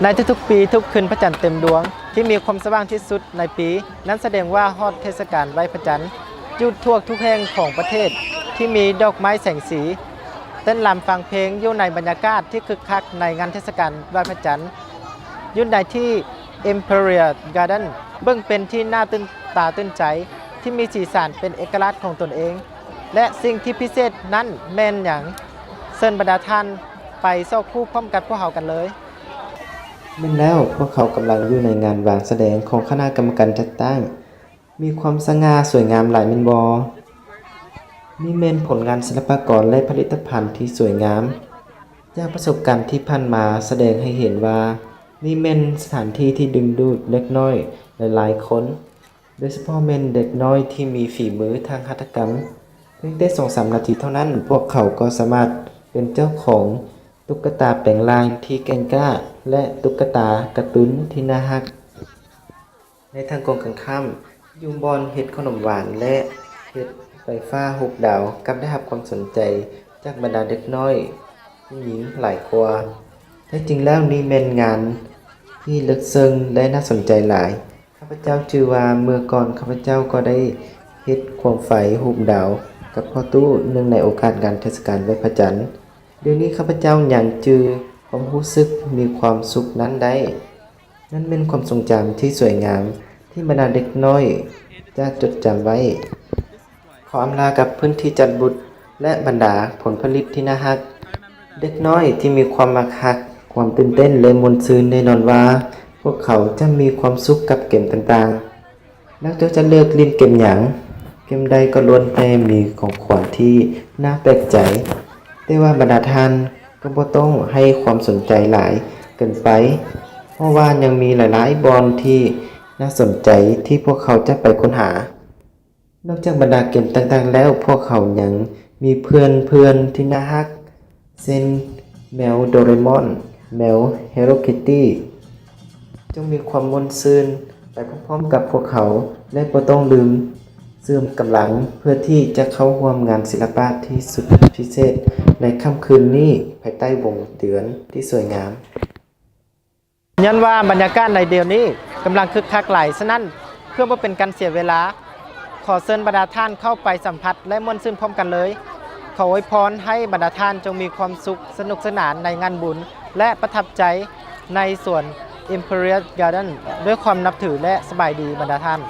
ໃນທຸກໆປີ, ທຸກຄືນພະຈັນເຕັມດວງທີ່ມີຄວາມສະຫວ່າງທີ່ສຸດໃນປີ ນັ້ນສະແດງວ່າຮອດເທດສະການໄຫວ້ພະຈັນ. ຢູ່ທົ່ວທຸກແຫ່ງຂອງປະເທດທີ່ມີດອກໄມ້ແສງສີ, ເຕັ້ນລຳຟັງເພງຢູ່ໃນບັນຍາກາດທີ່ຄຶກຄັກໃນງານເທດສະການໄຫວ້ພະຈັນ. ຢູ່ໃນທີ່ Imperial Garden ເບິ່ງເປັນທີ່ໜ້າຕື່ນຕາຕື່ນໃຈ ທີ່ມີສີສັນເປັນເອກະລັກຂອງຕົນເອງ ແລະ ສິ່ງທີ່ພິເສດນັ້ນແມ່ນຫຍັງ? ເຊີນບັນດາທ່ານໄປຊອກຮູ້ພ້ອມກັບພວກເຮົາກັນເລີຍ. ແມ່ນແລ້ວ, ພວກເຂົາກຳລັງຢູ່ໃນງານວາງສະແດງຂອງຄະນະກຳມະການຈັດຕັ້ງ. ມີຄວາມສະຫງ່າສວຍງາມຫຼາຍແມ່ນບໍ່? ນີ້ແມ່ນຜົນງານສິລະປາກອນ ແລະ ຜະລິດຕະພັນທີ່ສວຍງາມ. ຈາກປະສົບການທີ່ຜ່ານມາສະແດງໃຫ້ເຫັນວ່າ ນີ້ແມ່ນສະຖານທີ່ທີ່ດຶງດູດເດັກນ້ອຍຫຼາຍໆຄົນ, ໂດຍສະເພາະແມ່ນເດັກນ້ອຍທີ່ມີຝີມືທາງຫັດຖະກຳ. ພຽງແຕ່ສອງສາມນາທີເທົ່ານັ້ນ, ພວກເຂົາກໍສາມາດເປັນເຈົ້າຂອງຕຸກກະຕາແປງຮ່າງທີ່ເກັ່ງກ້າ ແລະ ຕຸກກະຕາກາຕູນທີ່ໜ້າຮັກ. ໃນທາງກົງກັນຂ້າມ, ຢູ່ບ່ອນເຮັດຂະໜົມຫວານ ແລະ ເຮັດໄຟຟ້າຮູບດາວ ກັບໄດ້ຮັບຄວາມສົນໃຈຈາກບັນດາເດັກນ້ອຍຜູ້ຍິງຫຼາຍກວ່າ. ແທ້ຈິງແລ້ວນີ້ແມ່ນງານທີ່ເລິກເຊິ່ງ ແລະ ໜ້າສົນໃຈຫຼາຍ. ຂ້າພະເຈົ້າຈື່ວ່າເມື່ອກ່ອນຂ້າພະເຈົ້າກໍໄດ້ເຮັດໂຄມໄຟຮູບດາວກັບພໍ່ຕູ້ ເນື່ອງໃນໂອກາດງານເທດສະການໄຫວ້ພະຈັນ. ດຽວນີ້ຂ້າພະເຈົ້າຍັງຈື່ຄວາມຮູ້ສຶກມີຄວາມສຸກນັ້ນໄດ້. ນັ້ນແມ່ນຄວາມຊົງຈຳທີ່ສວຍງາມທີ່ບັນດາເດັກນ້ອຍຈະຈົດຈຳໄວ້. ຂໍອຳລາກັບພື້ນທີ່ຈັດບຸດ ແລະ ບັນດາຜົນຜະລິດທີ່ໜ້າຮັກ. ເດັກນ້ອຍທີ່ມີຄວາມມັກຮັກ, ຄວາມຕື່ນເຕັ້ນ ແລະ ມ່ວນຊື່ນ, ແນ່ນອນວ່າພວກເຂົາຈະມີຄວາມສຸກກັບເກມຕ່າງໆ. ນັກໂທດຈະເລືອກຫຼິ້ນເກມຫຍັງ? ເກມໃດກໍລ້ວນແຕ່ມີຂອງຂວັນທີ່ໜ້າແປກໃຈ. ແຕ່ວ່າບັນດາທ່ານກໍບໍ່ຕ້ອງໃຫ້ຄວາມສົນໃຈຫຼາຍເກີນໄປ, ເພາະວ່າຍັງມີຫຼາຍໆບ່ອນທີ່ໜ້າສົນໃຈທີ່ພວກເຂົາຈະໄປຄົ້ນຫາ. ນອກຈາກບັນດາເກມຕ່າງໆແລ້ວ, ພວກເຂົາຍັງມີເພື່ອນເພື່ອນທີ່ໜ້າຮັກ ເຊັ່ນ ແມວໂດເຣມອນ, ແມວເຮໂລຄິດຕີ້. ຈົ່ງມີຄວາມມ່ວນຊື່ນໄປພ້ອມໆກັບພວກເຂົາ ແລະ ບໍ່ຕ້ອງລືມເສີມກຳລັງເພື່ອທີ່ຈະເຂົ້າຮ່ວມງານສິລະປະທີ່ສຸດພິເສດໃນຄ່ຳຄືນນີ້ ພາຍໃຕ້ວົງເດືອນທີ່ສວຍງາມ. ຍ້ອນວ່າບັນຍາກາດໃນດຽວນີ້ກຳລັງຄຶກຄັກຫຼາຍ, ສະນັ້ນ ເພື່ອບໍ່ເປັນການເສຍເວລາ, ຂໍເຊີນບັນດາທ່ານເຂົ້າໄປສຳຜັດ ແລະ ມ່ວນຊື່ນພ້ອມກັນເລີຍ. ຂໍອວຍພອນໃຫ້ບັນດາທ່ານຈົ່ງມີຄວາມສຸກ, ສະໜຸກສະໜານໃນງານບຸນ ແລະ ປະທັບໃຈໃນສວນ Imperial Garden ດ້ວຍຄວາມນັບຖື ແລະ ສະບາຍດີບັນດາທ່ານ.